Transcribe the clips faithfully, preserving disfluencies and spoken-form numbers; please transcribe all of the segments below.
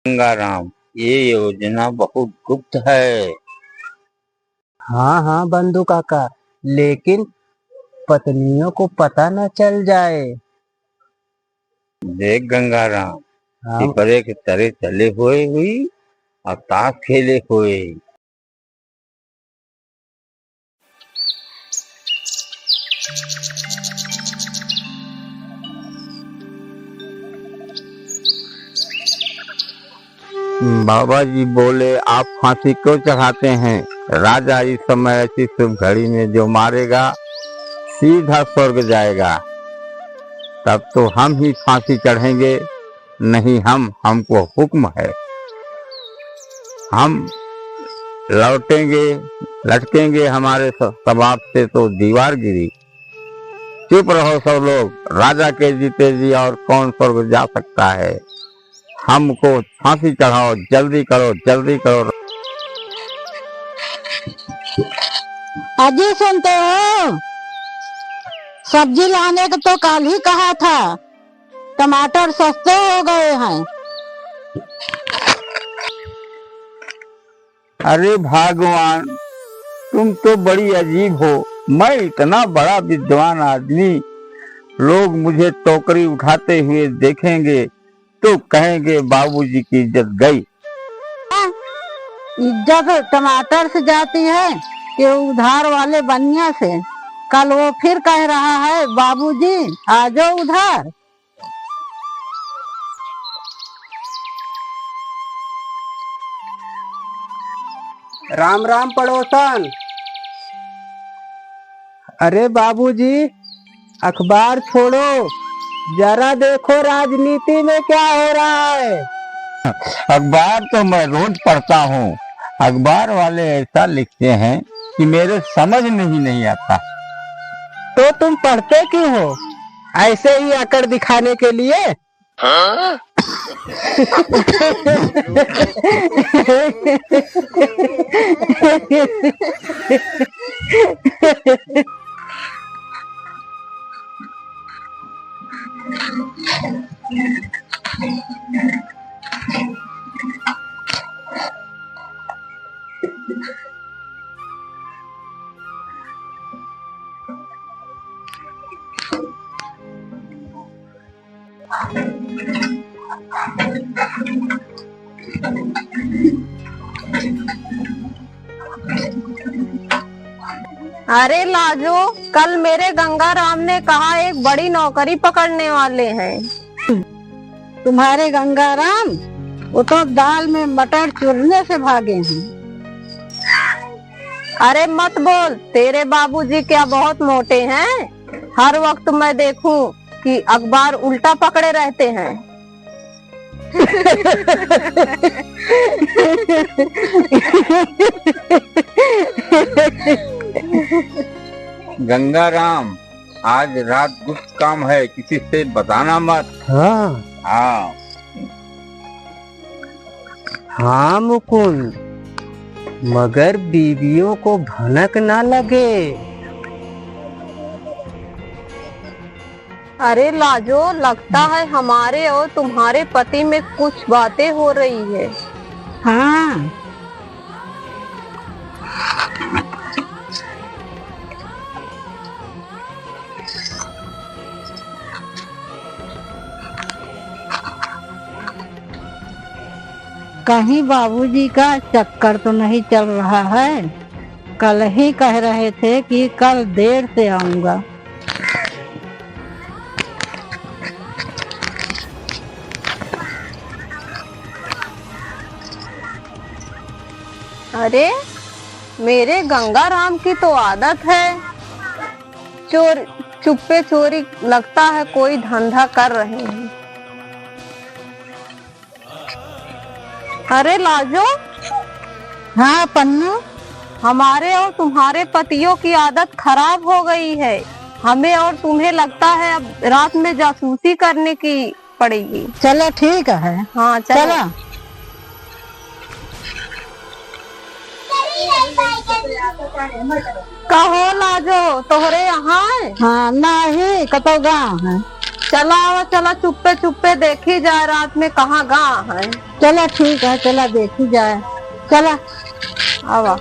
गंगाराम, ये योजना बहुत गुप्त है। हाँ, हाँ, बंधु काका, लेकिन पत्नियों को पता न चल जाए। देख गंगाराम, हाँ। पिपरे के तरे चले हुए हुई और ताश खेले हुए। बाबा जी बोले, "आप फांसी क्यों चढ़ाते हैं? राजा इस समय ऐसी शुभ घड़ी में जो मारेगा, सीधा स्वर्ग जाएगा। तब तो हम ही फांसी चढ़ेंगे, नहीं हम, हमको हुक्म है। हम लौटेंगे, लटकेंगे हमारे स-, सवाब से तो दीवार गिरी।" चुप रहो सब लोग, राजा के जीते जी और कौन स्वर्ग जा सकता है? हमको फांसी चढ़ाओ, जल्दी करो, जल्दी करो। अजी सुनते हो, सब्जी लाने को तो कल ही कहा था, टमाटर सस्ते हो गए हैं। अरे भगवान, तुम तो बड़ी अजीब हो। मैं इतना बड़ा विद्वान आदमी, लोग मुझे टोकरी उठाते हुए देखेंगे तो कहेंगे, "बाबूजी की इज्जत गई।" इज्जत टमाटर से जाती है कि उधार वाले बनिया से? कल वो फिर कह रहा है, "बाबूजी, आ जाओ उधार।" राम राम पड़ोसन। अरे बाबूजी, अखबार छोड़ो, जरा देखो राजनीति में क्या हो रहा है। अखबार तो मैं रोज पढ़ता हूँ। अखबार वाले ऐसा लिखते हैं कि मेरे समझ में ही नहीं आता। तो तुम पढ़ते क्यों हो? ऐसे ही अकड़ दिखाने के लिए? हाँ? अरे लाजो, कल मेरे गंगाराम ने कहा एक बड़ी नौकरी पकड़ने वाले हैं। तुम्हारे गंगाराम, वो तो दाल में मटर चुरने से भागे हैं। अरे मत बोल, तेरे बाबूजी क्या बहुत मोटे हैं? हर वक्त मैं देखूं कि अखबार उल्टा पकड़े रहते हैं। गंगाराम, आज रात गुप्त काम है, किसी से बताना मत। हाँ। हाँ। हाँ मुकुंद, मगर बीवियों को भनक ना लगे। अरे लाजो, लगता है हमारे और तुम्हारे पति में कुछ बातें हो रही है। हाँ। कहीं बाबूजी का चक्कर तो नहीं चल रहा है? कल ही कह रहे थे कि कल देर से आऊंगा। अरे, मेरे गंगाराम की तो आदत है चोर, चुप्पे चोरी लगता है कोई धंधा कर रहे हैं। अरे लाजो। हाँ पन्नू। हमारे और तुम्हारे पतियों की आदत खराब हो गई है। हमें और तुम्हें लगता है अब रात में जासूसी करने की पड़ेगी। चलो ठीक है। हाँ, चलो। चलो। कहो लाजो, तोहरे यहाँ है? हाँ, नहीं, कतौ गाँव है। चला आवा, चला चुप्पे चुप्पे देखी जाए रात में कहाँ गाँव है। चला ठीक है, चला देखी जाए, चला आवा।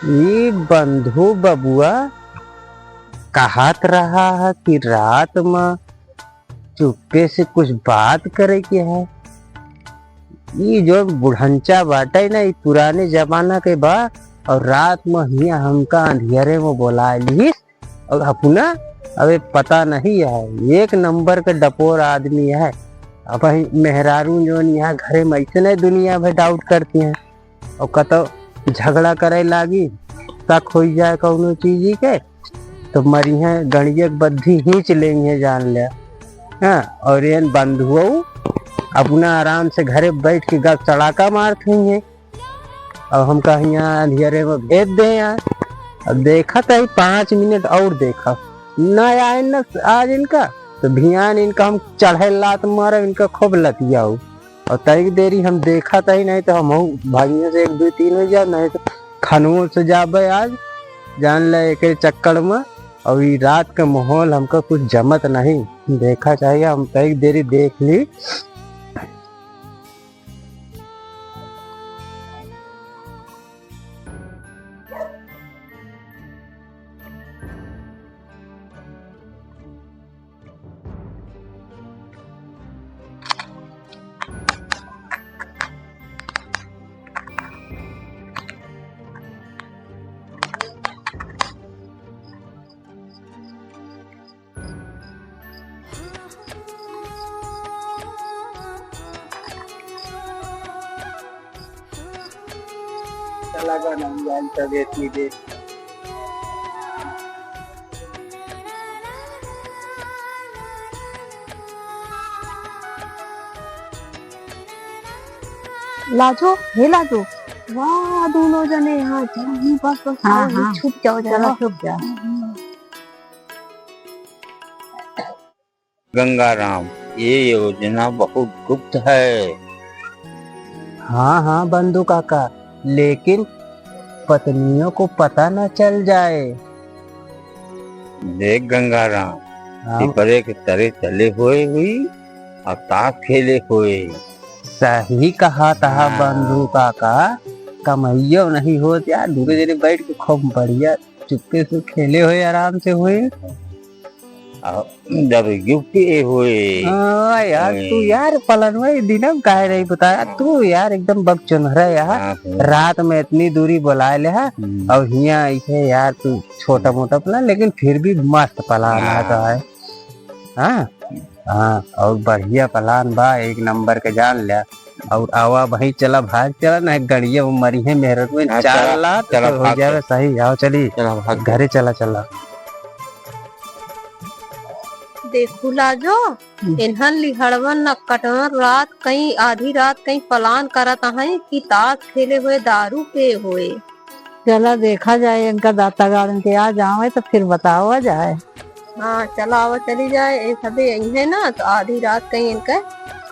ई बंधु बबुआ कहत रहा है कि रात में चुप्पे से कुछ बात करे के है। ई जो बुढ़ंचा बाटे ना, ई पुराने जमाना के बा। और रात में हियाँ हमका अंधियरे में बोलाए लिहिस और अपना, अबे पता नहीं है, एक नंबर के डपोर आदमी है। अब ही मेहरारू जोन यहाँ घरे में ऐसे नहीं दुनिया भर डाउट करती हैं। और कतो झगड़ा करे लागी, शक होई जाए कौनो चीज के, तो मरिहे, गणिये के बद्धी हींच लेंगे, जान ले। हाँ, और एन बंधुओ अपना आराम से घरे बैठ के गप सड़ाका मारत हुई हैं। अब हम कहिया अंधियरे में भेज दे यार। अब देखा तो ही पाँच मिनट और देखा, ना आए न आज इनका, तो भियान इनका हम चढ़े लात मारब, इनका खूब लतियाऊ। और तनिक देरी हम देखा तही नहीं तो हम भागियों से एक दो तीन हो जाए, नहीं तो खनवो से जाबे आज, जान ले एक चक्कर में। और ई रात का माहौल हमका कुछ जमत नहीं, देखा चाहिए, हम तनिक देरी देख ली। चला गाना हम जान तब इतनी देर। लाजो, हे लाजो, वाह, दोनों जने यहाँ जाओ, बस, बस, हाँ, आओ, हाँ। छुप जाओ, चलो, जाओ। छुप जाओ। गंगाराम, ये योजना बहुत गुप्त है। हाँ, हाँ, बंधु काका, लेकिन पत्नियों को पता न चल जाए। देख गंगाराम, हाँ। पिपरे के तरे चले हुए हुई और ताश खेले हुए। सही कहा तहा हाँ। बंधु काका, कमइयो नहीं होत यार, दूरे जने बैठ के खूब बढ़िया चुप्पे से खेले होए, आराम से होए। आ, जब गिफ्ट ये होए। हाँ यार, तू हम्म। यार पलनवा ई दिनम काहे नहीं बताया? तू यार एकदम बकचोन्हरा यार। हाँ, हाँ। रात में इतनी दूरी बुलाए ले हा, हम्म। और हियाँ ऐसे यार तू छोटा मोटा प्लान, लेकिन फिर भी मस्त प्लान हाँ। आता है। हाँ, हाँ, और बढ़िया प्लान बा, एक नंबर के जान ल्या। और आवा भाई, चला भाग चला, ना गड़िया वो मरी है मेहरत में, हाँ, चार चला, लात चला, तो हो भाग जावे चला। सही, आओ चली। चला भाग चला। घरे चला, चला। देखू लाजो, हम्म। इन्हन लिहड़वन नक्कटवन रात कई, आधी रात कई प्लान करत हैं कि ताश खेले होए, दारू पे होए। चला देखा जाए, इनका दाता गाड़न के आ जावे तो फिर बतावा जाए। हाँ, चला आवा चली जाए, ये सभी यही है ना, तो आधी रात कहीं इनका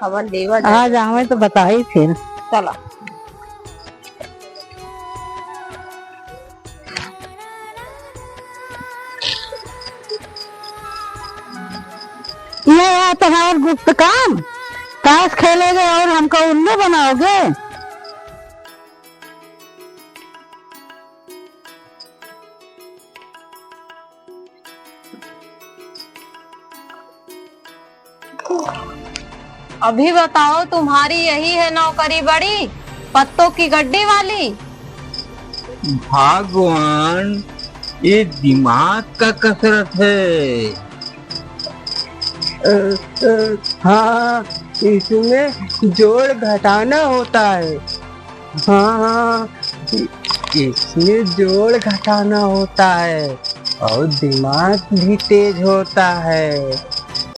खबर देवा जाए। आ जावे तो बताई फिर। चला। ये है तुम्हारा गुप्त काम, ताश खेलोगे और हमको उल्लू बनाओगे। अभी बताओ, तुम्हारी यही है नौकरी बड़ी, पत्तों की गड्डी वाली? भगवान, ये दिमाग का कसरत है। अ, अ, हाँ, इसमें जोड़ घटाना होता है। हाँ, हाँ, इसमें जोड़ घटाना होता है। और दिमाग भी तेज होता है।